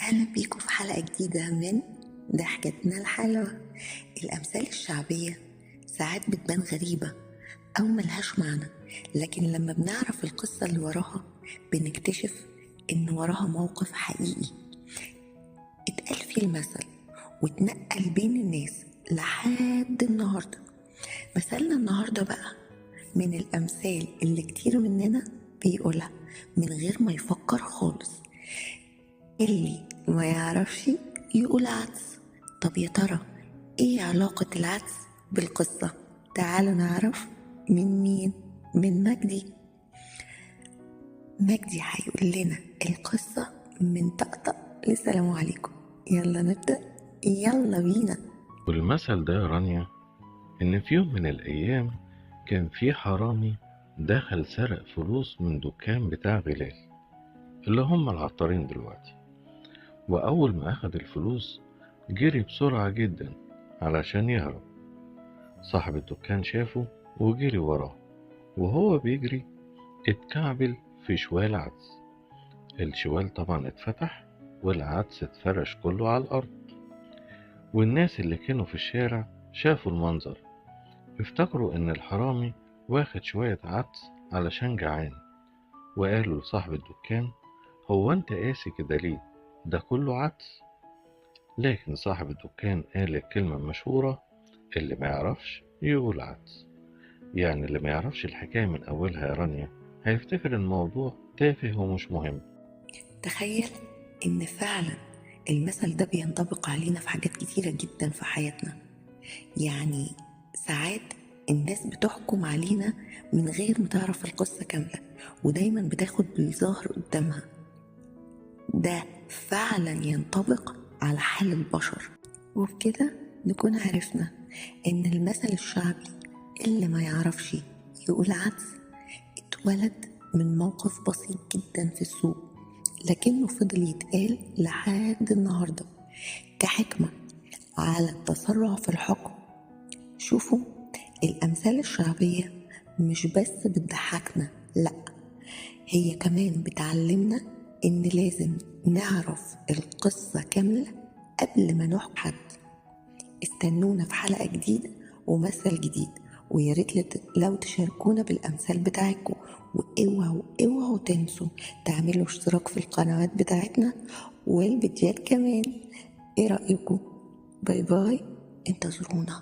أهلا بيكم في حلقة جديدة من ضحكتنا الحلوة. الأمثال الشعبية ساعات بتبان غريبة أو ملهاش معنى، لكن لما بنعرف القصة اللي وراها بنكتشف إن وراها موقف حقيقي اتقال فيه المثل واتنقل بين الناس لحد النهاردة. مثلنا النهاردة بقى من الأمثال اللي كتير مننا بيقولها من غير ما يفكر خالص. اللي ما يعرفش يقول عدس. طب يا ترى ايه علاقة العدس بالقصة؟ تعالوا نعرف من مين؟ من مجدي. مجدي هيقول لنا القصة من طقطق لسلام عليكم. يلا نبدأ، يلا بينا. والمثل ده يا رانيا، إن في يوم من الأيام كان في حرامي دخل سرق فلوس من دكان بتاع غلال اللي هم العطارين دلوقتي، وأول ما أخد الفلوس جري بسرعة جدا علشان يهرب. صاحب الدكان شافه وجري وراه، وهو بيجري اتكعبل في شوال عدس. الشوال طبعا اتفتح والعدس اتفرش كله على الأرض، والناس اللي كانوا في الشارع شافوا المنظر، افتكروا ان الحرامي واخد شوية عدس علشان جعان، وقالوا لصاحب الدكان: هو انت قاسي كده ليه؟ ده كله عدس. لكن صاحب الدكان قال الكلمة المشهورة: اللي ما يعرفش يقول عدس. يعني اللي ما يعرفش الحكاية من أولها يا رانيا هيفتكر الموضوع تافه ومش مهم. تخيل إن فعلا المثل ده بينطبق علينا في حاجات كتيرة جدا في حياتنا. يعني ساعات الناس بتحكم علينا من غير ما تعرف القصة كاملة، ودايما بتاخد بالظاهر قدامها. ده فعلا ينطبق على حال البشر. وبكده نكون عرفنا إن المثل الشعبي اللي ما يعرفش يقول عدس اتولد من موقف بسيط جدا في السوق، لكنه فضل يتقال لحد النهاردة كحكمة على التسرع في الحكم. شوفوا، الأمثال الشعبية مش بس بتضحكنا، لأ، هي كمان بتعلمنا إن لازم نعرف القصة كاملة قبل ما نحكم حد. استنونا في حلقة جديدة ومثل جديد، ويا ريت لو تشاركونا بالأمثال بتاعتكم، واوعوا اوعوا تنسوا تعملوا اشتراك في القنوات بتاعتنا والفيديوهات كمان. ايه رأيكم؟ bye bye، انتظرونا.